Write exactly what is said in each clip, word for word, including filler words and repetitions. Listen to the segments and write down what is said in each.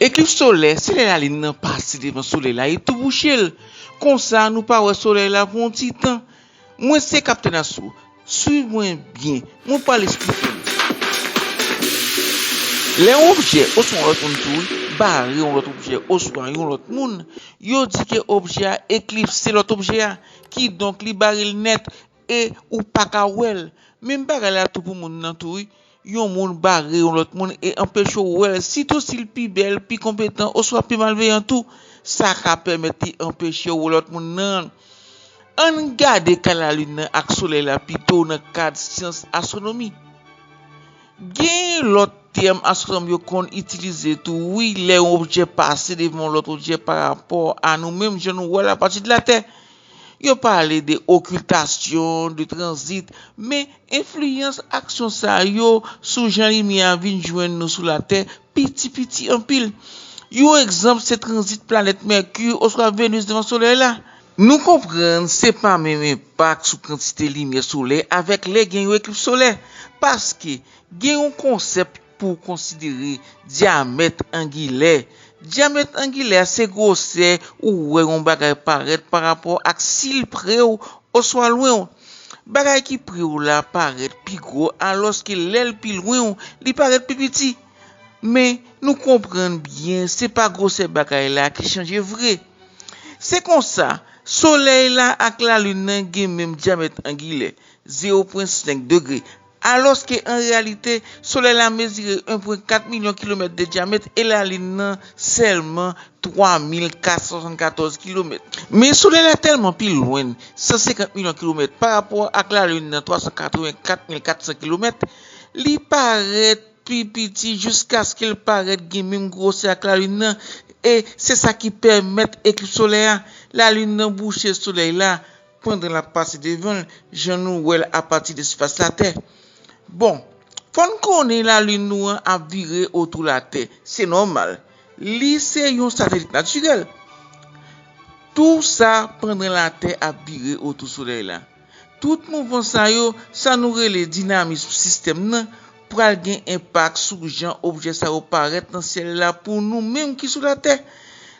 Eklips solè, se lè lalin nan pase devan solèy la e tou bouche l. Konsa, nou pa wè solèy la pou yon ti tan. Mwen se Kaptèn Astro. Swiv mwen byen. Mwen pral esplike nou. Lè yon objè oswa yon lòt moun tou bare yon lòt objè oswa yon lòt moun, yo di ke objè a eklipse lòt objè a. Kidonk, li bare l nèt e ou pa ka wè l. Menm bagay la tou pou moun nan tou, wi. Yon moun bare yon lòt moun e anpeche w wè l, sitou si l pi bèl, pi konpetan, oswa pi malveyan tou. Sa ka pèmèt li anpeche w wè lòt moun nan. Ann gade ka lalin nan ak solèy la pito nan kad syans astwonomi. Gen lòt tèm astwonòm yo konn itilize tou, wi, lè yon objè pase devan yon lòt objè parapò a nou menm, jan nou wè l apati de Latè. Yo pale de okiltasyon, de tranzit, men enfliyans aksyon sa yo sou jan limyè a vin jwenn nou sou Latè piti piti anpil. Yon egzanp se tranzit planèt Mèki oswa Venus devan Solèy la. Nou konprann se pa menm enpak sou kantite limyè solèy avèk lè gen yon eklips solè, paske gen yon konsèp pou w konsidere dyamèt angilè. Dyamèt angilè a se gwosè ou wè yon bagay parèt parapò ak si l pre w oswa lwen w. Bagay ki pre w la parèt pi gwo, alòske lè l pi lwen w, li parèt pi piti. Men, nou konprann byen, se pa gwosè bagay la ki chanje vre. Se konsa, Solèy la ak Lalin nan gen menm dyamèt angilè, zewo pwen senk degre, alòske an reyalite, Solèy la mezire en pwen kat milyon kilomèt de dyamèt e Lalin nan sèlman twa mil kat san swasannkatòz kilomèt. Men Solèy la tèlman pi lwen, san senkant milyon kilomèt, parapò ak Lalin nan, twa san katrevenkat mil kat san kilomèt, li parèt pi piti jiskaske l parèt gen menm gwosè ak Lalin nan, e se sa ki pèmèt eklips solè a. Lalin nan bouche Solèy la pandan l ap pase devan l, jan nou wè l apati de sifas Latè. Bon, fò n konnen Lalin nou an ap vire otou Latè. Se nòmal. Li se yon satelit natirèl. Tou sa pandan Latè ap vire otou Solèy la. Tout mouvman sa yo, sa nou rele dinamis sistèm nan, pral gen enpak sou jan objè sa yo parèt nan syèl la pou nou menm ki sou Latè.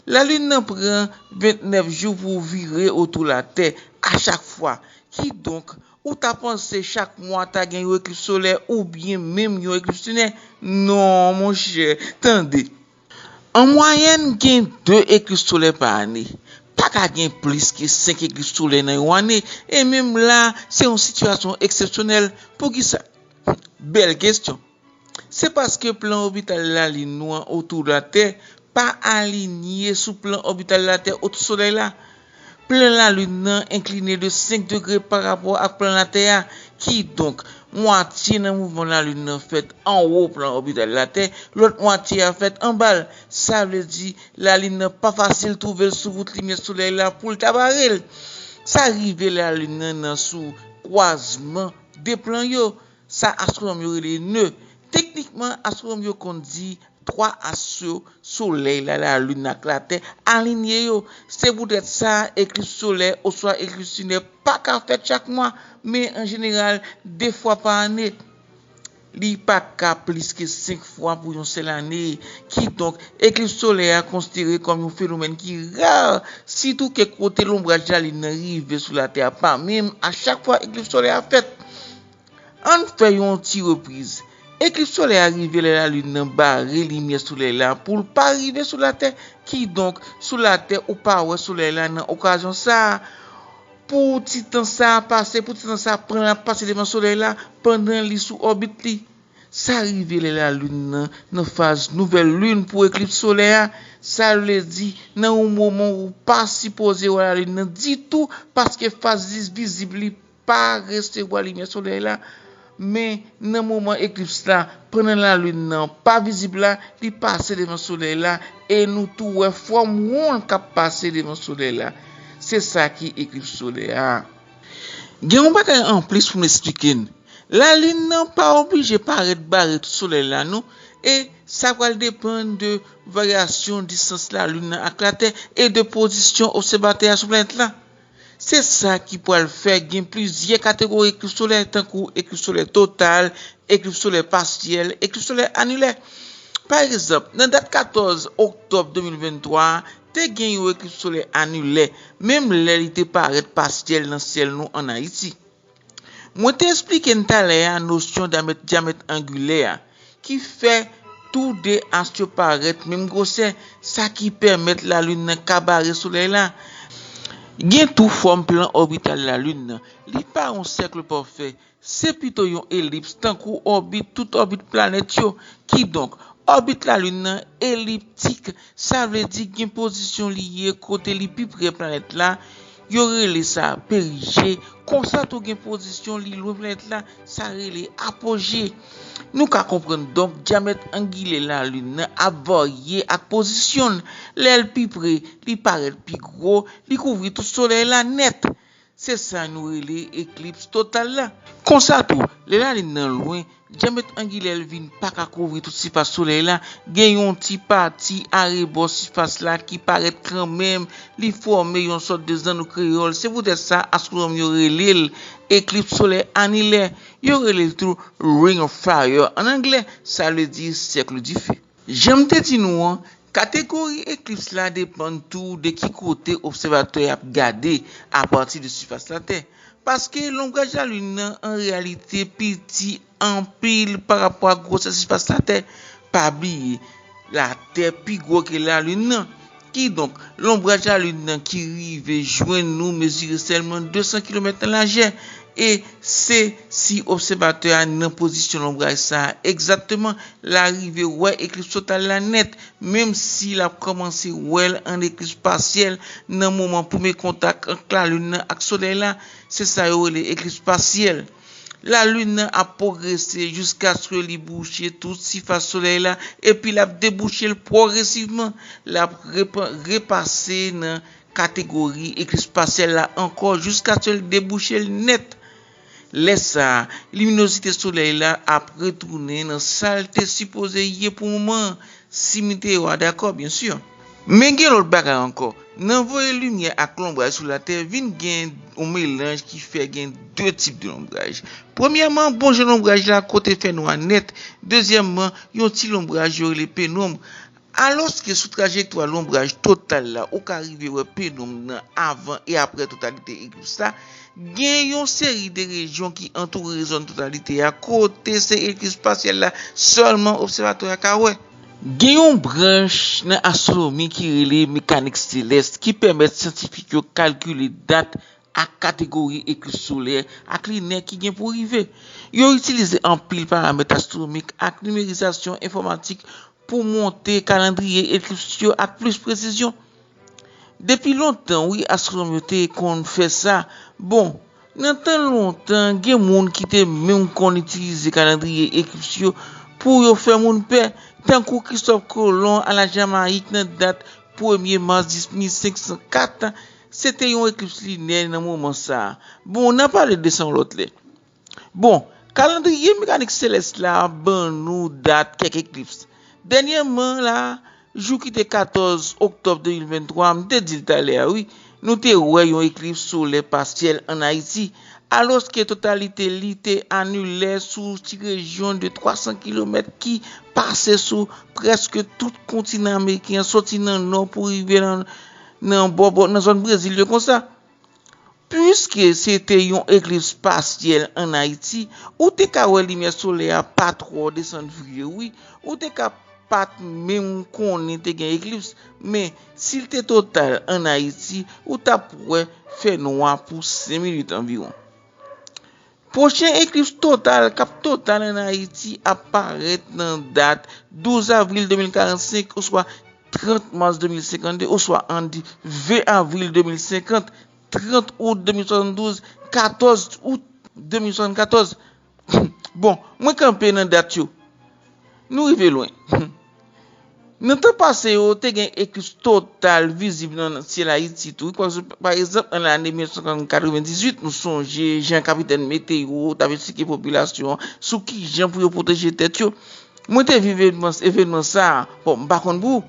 Lalin nan pran vennèf jou pou vire otou Latè a chak fwa. Kidonk, ou ta panse chak mwa ta gen yon eklips solè oubyen menm yon eklips linè? Non, monchè, tande. An mwayèn, gen de eklips solè pa ane. Pa ka gen plis ke senk eklips solè nan yon ane, e menm la, se yon sitiyasyon eksepsyonèl. Poukisa? Bèl kesyon. Se paske plan òbital Lalin nou an otou Latè pa alinye sou plan òbital Latè otou Solèy la. Plan Lalin nan enkline de senk degre parapò ak plan Latè a. Kidonk, mwatye nan mouvman Lalin nan fèt anwo plan òbital Latè, lòt mwatye a fèt anba l. Sa vle di, Lalin nan pa fasil twouve l sou wout limyè Solèy la pou l ta bare l. Sa rive Lalin nan nan sou kwazman de plan yo. Sa astwonòm yo rele nè. Teknikman, astwonòm yo konn di twa as yo, Solèy la, Lalin ak Latè, alinye yo. Se poutèt sa, eklips solè oswa eklips linè pa ka fèt chak mwa, men an jeneral, de fwa pa ane. Li pa ka plis ke senk fwa pou yon sèl ane. Kidonk, eklips solè a konsidere kòm yon fenomèn ki ra, sitou kèk kote lonbraj Lalin nan rive sou Latè a pa menm a chak fwa eklips solè a fèt. Ann fè yon ti repriz. Eklips solè a rive lè Lalin nan bare limyè Solèy la pou l pa rive sou Latè. Kidonk, sou Latè, ou pa wè Solèy la nan okazyon sa a. Pou ti tan sa a pase, pou ti tan sa a pran l ap pase devan Solèy la pandan li sou òbit li. Sa rive lè Lalin nan nan faz nouvèl lin pou eklips solè a. Sa vle di, nan yon moman ou pa sipoze wè Lalin nan ditou, paske faz vizib li pa resevwa limyè Solèy la. Men, nan moman eklips la, pandan Lalin nan pa vizib la, li pase devan Solèy la, e nou tou wè fòm won l k ap pase devan Solèy la. Se sa ki eklips solè a. Gen yon bagay anplis pou m esplike n. Lalin nan pa oblije parèt bare tout Solèy la, non, e sa pral depann de varyasyon distans Lalin nan ak Latè e de pozisyon obsèvatè a sou planèt la. Se sa ki pral fè gen plizyè kategori eklips solè, tankou eklips solè total, eklips solè pasyèl, eklips solè anilè. Pa egzanp, nan dat katòz oktòb de mil venntwa a, te gen yon eklips solè anilè, menm lè li te parèt pasyèl nan syèl nou ann Ayiti. Mwen te eksplike n talè a nosyon dyamèt, dyamèt angilè a, ki fè tou de as yo parèt menm gwosè, sa ki pèmèt lalin nan ka bare solèy la. Gen tou fòm plan òbital lalin nan. Li pa yon sèk pafè, se pito yon elips, tankou òbit tout òbit planèt yo. Kidonk, òbit lalin nan eliptik, sa vle di gen pozisyon li ye kote li pi pre planèt la, yo rele sa perije, konsa tou gen pozisyon li lwen planèt la, sa rele apoje. Nou ka konprann donk dyamèt angilè lalin nan ap varye ak pozisyon l. Lè l pi pre, li parèt pi gwo, li kouvri tout solèy la nèt. Se sa nou rele eklips total la. Konsa tou, lè lalin nan lwen, dyamèt angilè l vin pa ka kouvri tout sifas solèy la. Gen yon ti pati arebò sifas la ki parèt kanmenm, li fòme yon sòt de zanno kreyòl. Se poutèt sa, astwonòm yo rele l eklips solè anilè. Yo rele l tou Ring of Fire ann anglè, sa vle di cercle du feu. Jan m te di nou an, kategori eklips la depann tou de ki kote obsèvatè a ap gade apati de sifas Latè. Paske lonbraj lalin nan an reyalite piti anpil parapò ak gwosè sifas Latè. Pa bliye, Latè pi gwo ke lalin nan. Kidonk, lonbraj lalin nan ki rive jwenn nou mezire sèlman de san kilomèt nan lajè. E se si obsèvatè a nan pozisyon lonbraj sa a egzakteman l a rive wè eklips total la nèt, menm si l ap kòmanse wè l an eklips pasyèl nan moman premye kontak ant lalin nan ak solèy la. Se sa yo rele eklips pasyèl. Lalin nan ap pwogrese jiskaske li bouche tout sifas solèy la, epi l ap debouche l pwogresivman. L ap repa-, repase nan kategori eklips pasyèl la ankò jiskaske l debouche l nèt. Lè sa a, liminozite solèy la ap retounen nan sa l te sipoze ye pou moman an, si meteo a dakò, byen si. Men gen lòt bagay ankò. Nan voye limyè ak lonbraj sou Latè, vin gen yon melanj ki fè gen de tip de lonbraj. Premyèman, bon jan lonbraj la kote fènwa nèt. Dezyèmman, yon ti lonbraj yo rele penonb. Alòske sou trajektwa lonbraj total la, ou ka rive wè penonb nan avan e apre totalite eklips la, gen yon seri de rejyon ki antoure zòn totalite a, kote se eklips pasyèl la sèlman obsèvatè a ka wè. Gen yon branch nan astwonomi ki rele mekanik selès ki pèmèt syantifik yo kalkile dat ak kategori eklips solè ak linè ki gen pou rive. Yo itilize anpil paramèt astwonomik ak nimerizasyon enfòmatik pou monte kalandriye eklips yo ak plis presizyon. Depi lontan, wi, astwonòm yo te konn fè sa. Bon, nan tan lontan, gen moun ki te menm konn itilize kalandriye eklips yo pou yo fè moun pè, tankou Kristòf Kolon a Lajamayik nan dat premye mas dis mil senk san kat, se te yon eklips linè nan moman sa a. Bon, n a pale de sa yon lòt lè. Bon, kalandriye mekanik selès la ban nou dat kèk eklips. Dènyèman la, jou ki te katòz oktòb de mil venntwa, m te di l talè a, wi, nou te wè yon eklips solè pasyèl ann Ayiti, alòske totalite li te anilè sou ti rejyon de twa san kilomèt ki pase sou prèske tout kontinan ameriken an, soti nan nò pou rive nan, nan bò, bò, nan zòn Brezil yo konsa. Piske se te yon eklips pasyèl ann Ayiti, ou te ka wè limyè solè a pa twò desann vre, wi. Ou te ka pa t menm konnen te gen eklips, men si l te total ann Ayiti, ou t ap wè fènwa pou senk minit anviwon. Pwochen eklips total k ap total ann Ayiti ap parèt nan dat douz avril de mil karannsenk oswa trant mas de mil senkannde, oswa ann ven avril de mil senkant, trant out de mil swasanndouz, katòz out de mil swasannkatòz. Bon, mwen kanpe nan dat yo. Nou rive lwen. Nan tan pase yo, te gen eklips total vizib nan syèl Ayiti tou. Pa, pa egzanp, nan lane mil nèf san katrevendizuit, nou sonje jan kapitèn meteo t ap eksplike popilasyon an sou kijan pou yo pwoteje tèt yo. Mwen te viv evènman, evènman sa a. Bon, m pa konn pou ou.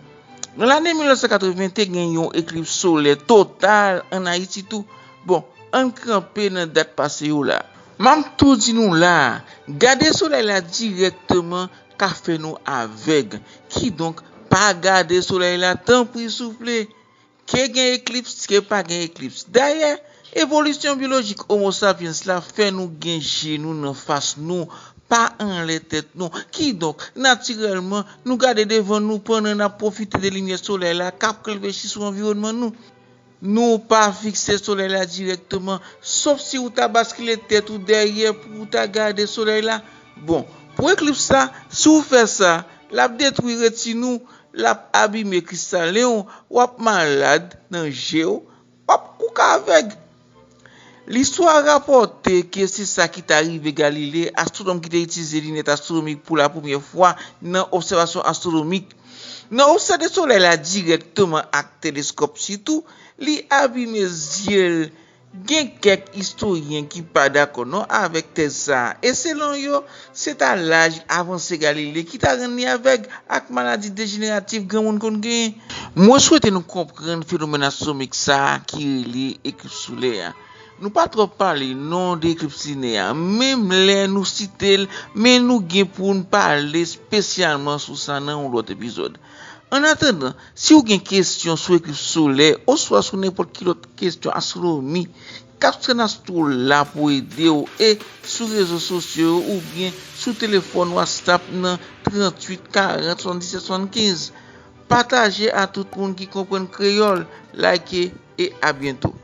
Nan lane mil nèf san katreven, te gen yon eklips solè total ann Ayiti tou. Bon, ann kanpe nan dat pase yo la. M ap tou di nou la, gade solèy la dirèkteman ka fè nou avèg. Kidonk, pa gade solèy la, tanpri souple. Ke gen eklips, ke pa gen eklips. Dayè, evolisyon byolojik Homo sapiens la fè nou gen je nou nan fas nou, pa anlè tèt nou. Kidonk, natirèlman, nou gade devan nou pandan n ap pwofite de limyè solèy la k ap kleve sou anviwònman nou. Nou pa fikse solèy la dirèkteman, sof si ou ta baskile tèt ou dèyè pou ou ta gade solèy la. Bon, pou eklips sa, si w fè sa, l ap detwi retin ou, l ap abime kristalyen w, w ap malad nan je w, w ap ou ka avèg. Listwa rapòte ke se sa ki ta rive Galile, astwonòm ki te itilize linèt astwonomik pou la premyè fwa nan obsèvasyon astwonomik. Nan obsève solèy la dirèkteman ak teleskòp sitou, li abime zye l. Gen kèk istoryen ki pa dakò non avèk tèz sa a, e selon yo, se ta laj avanse Galile ki ta rann li avèg ak maladi dejeneratif granmoun konn genyen. Mwen swete nou konprann fenomèn astwonomik sa a ki rele eklips solè a. Nou pa twò pale non de eklips linè a, menm lè nou site l, men nou gen pou n pale espesyalman sou sa nan yon lòt epizòd. Annatandan, si w gen kesyon sou eklips solè oswa sou nenpòt ki lòt kesyon astwonomi, Capstone Astro la pou ede w e sou rezo sosyo yo oubyen sou telefòn WhatsApp nan tranntuit karant swasanndisèt swasannkenz. Pataje a tout moun ki konprann kreyòl, like e a byento.